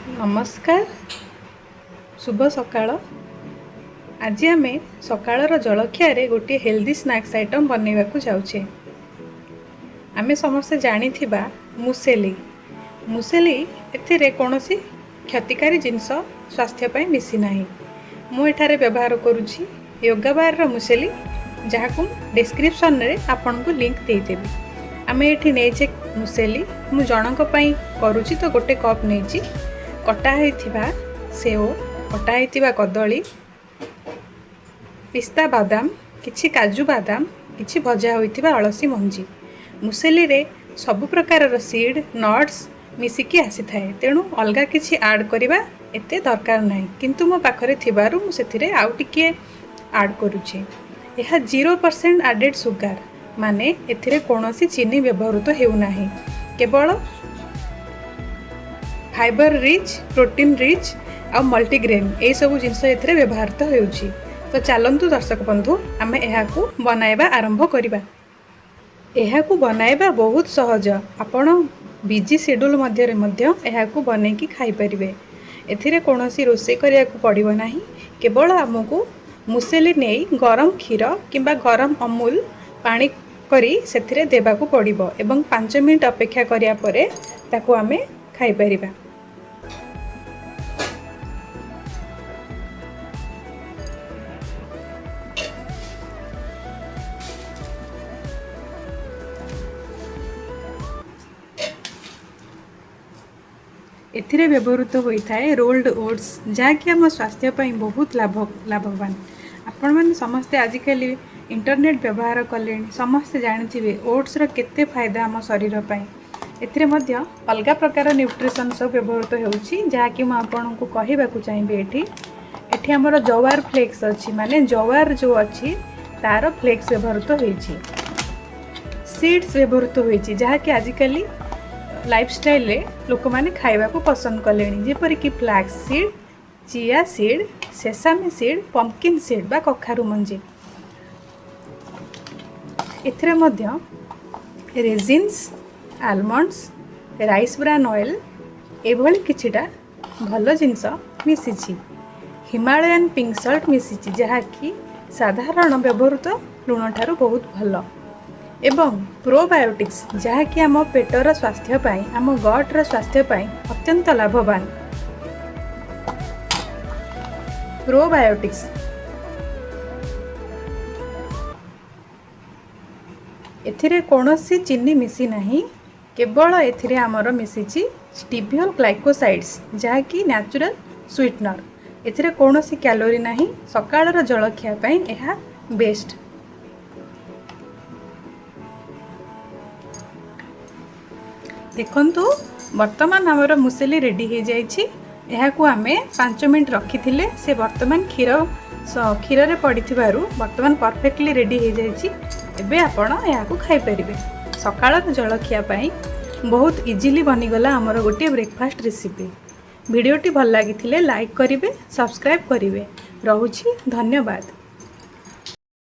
ନମସ୍କାର, ଶୁଭ ସକାଳ। ଆଜି ଆମେ ସକାଳର ଜଳଖିଆରେ ଗୋଟିଏ ହେଲ୍ଦି ସ୍ନାକ୍ସ ଆଇଟମ୍ ବନେଇବାକୁ ଯାଉଛେ। ଆମେ ସମସ୍ତେ ଜାଣିଥିବା ମୁସେଲି। ମୁସେଲି ଏଥିରେ କୌଣସି କ୍ଷତିକାରୀ ଜିନିଷ ସ୍ୱାସ୍ଥ୍ୟ ପାଇଁ ମିଶି ନାହିଁ। ମୁଁ ଏଠାରେ ବ୍ୟବହାର କରୁଛି ୟୋଗାବାରର ମୁସେଲି, ଯାହାକୁ ଡେସ୍କ୍ରିପସନ୍ରେ ଆପଣଙ୍କୁ ଲିଙ୍କ୍ ଦେଇଦେବି। ଆମେ ଏଠି ନେଇଛେ ମୁସେଲି। ମୁଁ ଜଣଙ୍କ ପାଇଁ କରୁଛି ତ ଗୋଟେ କପ୍ ନେଇଛି। କଟା ହୋଇଥିବା ସେଓ, କଟା ହୋଇଥିବା କଦଳୀ, ପିସ୍ତା ବାଦାମ, କିଛି କାଜୁ ବାଦାମ, କିଛି ଭଜା ହୋଇଥିବା ଅଳସୀ ମଞ୍ଜି। ମୁସେଲିରେ ସବୁ ପ୍ରକାରର ସିଡ଼୍, ନଟ୍ସ ମିଶିକି ଆସିଥାଏ, ତେଣୁ ଅଲଗା କିଛି ଆଡ଼୍ କରିବା ଏତେ ଦରକାର ନାହିଁ। କିନ୍ତୁ ମୋ ପାଖରେ ଥିବାରୁ ମୁଁ ସେଥିରେ ଆଉ ଟିକିଏ ଆଡ଼୍ କରୁଛି। ଏହା 0% ଆଡ଼େଡ଼୍ ସୁଗାର, ମାନେ ଏଥିରେ କୌଣସି ଚିନି ବ୍ୟବହୃତ ହେଉନାହିଁ। କେବଳ ଫାଇବର ରିଚ୍, ପ୍ରୋଟିନ୍ ରିଚ୍ ଆଉ ମଲ୍ଟିଗ୍ରେନ୍ ଏଇସବୁ ଜିନିଷ ଏଥିରେ ବ୍ୟବହୃତ ହେଉଛି। ତ ଚାଲନ୍ତୁ ଦର୍ଶକ ବନ୍ଧୁ, ଆମେ ଏହାକୁ ବନାଇବା ଆରମ୍ଭ କରିବା। ଏହାକୁ ବନାଇବା ବହୁତ ସହଜ। ଆପଣ ବିଜି ସେଡ୍ୟୁଲ୍ ମଧ୍ୟରେ ମଧ୍ୟ ଏହାକୁ ବନେଇକି ଖାଇପାରିବେ। ଏଥିରେ କୌଣସି ରୋଷେଇ କରିବାକୁ ପଡ଼ିବ ନାହିଁ। କେବଳ ଆମକୁ ମୁସେଲି ନେଇ ଗରମ କ୍ଷୀର କିମ୍ବା ଗରମ ଅମୁଲ ପାଣି କରି ସେଥିରେ ଦେବାକୁ ପଡ଼ିବ ଏବଂ 5 ମିନିଟ୍ ଅପେକ୍ଷା କରିବା ପରେ ତାକୁ ଆମେ ଖାଇପାରିବା। ଏଥିରେ ବ୍ୟବହୃତ ହୋଇଥାଏ ରୋଲ୍ଡ ଓଟ୍ସ, ଯାହାକି ଆମ ସ୍ୱାସ୍ଥ୍ୟ ପାଇଁ ବହୁତ ଲାଭବାନ। ଆପଣମାନେ ସମସ୍ତେ ଆଜିକାଲି ଇଣ୍ଟରନେଟ୍ ବ୍ୟବହାର କଲେଣି, ସମସ୍ତେ ଜାଣିଥିବେ ଓଟ୍ସର କେତେ ଫାଇଦା ଆମ ଶରୀର ପାଇଁ। ଏଥିରେ ମଧ୍ୟ ଅଲଗା ପ୍ରକାର ନ୍ୟୁଟ୍ରିସନ୍ ସବୁ ବ୍ୟବହୃତ ହେଉଛି, ଯାହାକି ମୁଁ ଆପଣଙ୍କୁ କହିବାକୁ ଚାହିଁବି। ଏଠି ଆମର ଜୱାର ଫ୍ଲେକ୍ସ ଅଛି, ମାନେ ଜୱାର ଯେଉଁ ଅଛି ତା'ର ଫ୍ଲେକ୍ସ ବ୍ୟବହୃତ ହୋଇଛି। ସିଡ଼୍ସ ବ୍ୟବହୃତ ହୋଇଛି, ଯାହାକି ଆଜିକାଲି ଲାଇଫଷ୍ଟାଇଲରେ ଲୋକମାନେ ଖାଇବାକୁ ପସନ୍ଦ କଲେଣି, ଯେପରିକି flax seed, chia seed, sesame seed, pumpkin seed ବା କଖାରୁ ମଞ୍ଜି। ଏଥିରେ ମଧ୍ୟ ରେଜିନ୍ସ, ଆଲମଣ୍ଡସ୍, ରାଇସ୍ ବ୍ରାନ୍ ଅଏଲ୍ ଏଭଳି କିଛିଟା ଭଲ ଜିନିଷ ମିଶିଛି। ହିମାଳୟାନ ପିଙ୍କ ସଲ୍ଟ ମିଶିଛି, ଯାହାକି ସାଧାରଣ ବ୍ୟବହୃତ ଲୁଣଠାରୁ ବହୁତ ଭଲ ଏବଂ ପ୍ରୋବାୟୋଟିକ୍ସ, ଯାହାକି ଆମ ପେଟର ସ୍ୱାସ୍ଥ୍ୟ ପାଇଁ, ଆମ ଗଟ୍ର ସ୍ୱାସ୍ଥ୍ୟ ପାଇଁ ଅତ୍ୟନ୍ତ ଲାଭବାନ ପ୍ରୋବାୟୋଟିକ୍ସ। ଏଥିରେ କୌଣସି ଚିନି ମିଶି ନାହିଁ। କେବଳ ଏଥିରେ ଆମର ମିଶିଛି ଷ୍ଟିଭିଓଲ ଗ୍ଲାଇକୋସାଇଡ୍ସ, ଯାହାକି ନ୍ୟାଚୁରାଲ ସୁଇଟନର୍। ଏଥିରେ କୌଣସି କ୍ୟାଲୋରି ନାହିଁ। ସକାଳର ଜଳଖିଆ ପାଇଁ ଏହା ବେଷ୍ଟ। ଦେଖନ୍ତୁ, ବର୍ତ୍ତମାନ ଆମର ମୁସେଲି ରେଡ଼ି ହେଇଯାଇଛି। ଏହାକୁ ଆମେ 5 ମିନିଟ୍ ରଖିଥିଲେ। ସେ ବର୍ତ୍ତମାନ କ୍ଷୀରରେ ପଡ଼ିଥିବାରୁ ବର୍ତ୍ତମାନ ପରଫେକ୍ଟଲି ରେଡ଼ି ହେଇଯାଇଛି। ଏବେ ଆପଣ ଏହାକୁ ଖାଇପାରିବେ। ସକାଳର ଜଳଖିଆ ପାଇଁ ବହୁତ ଇଜିଲି ବନିଗଲା ଆମର ଗୋଟିଏ ବ୍ରେକଫାଷ୍ଟ ରେସିପି। ଭିଡ଼ିଓଟି ଭଲ ଲାଗିଥିଲେ ଲାଇକ୍ କରିବେ, ସବସ୍କ୍ରାଇବ୍ କରିବେ। ରହୁଛି, ଧନ୍ୟବାଦ।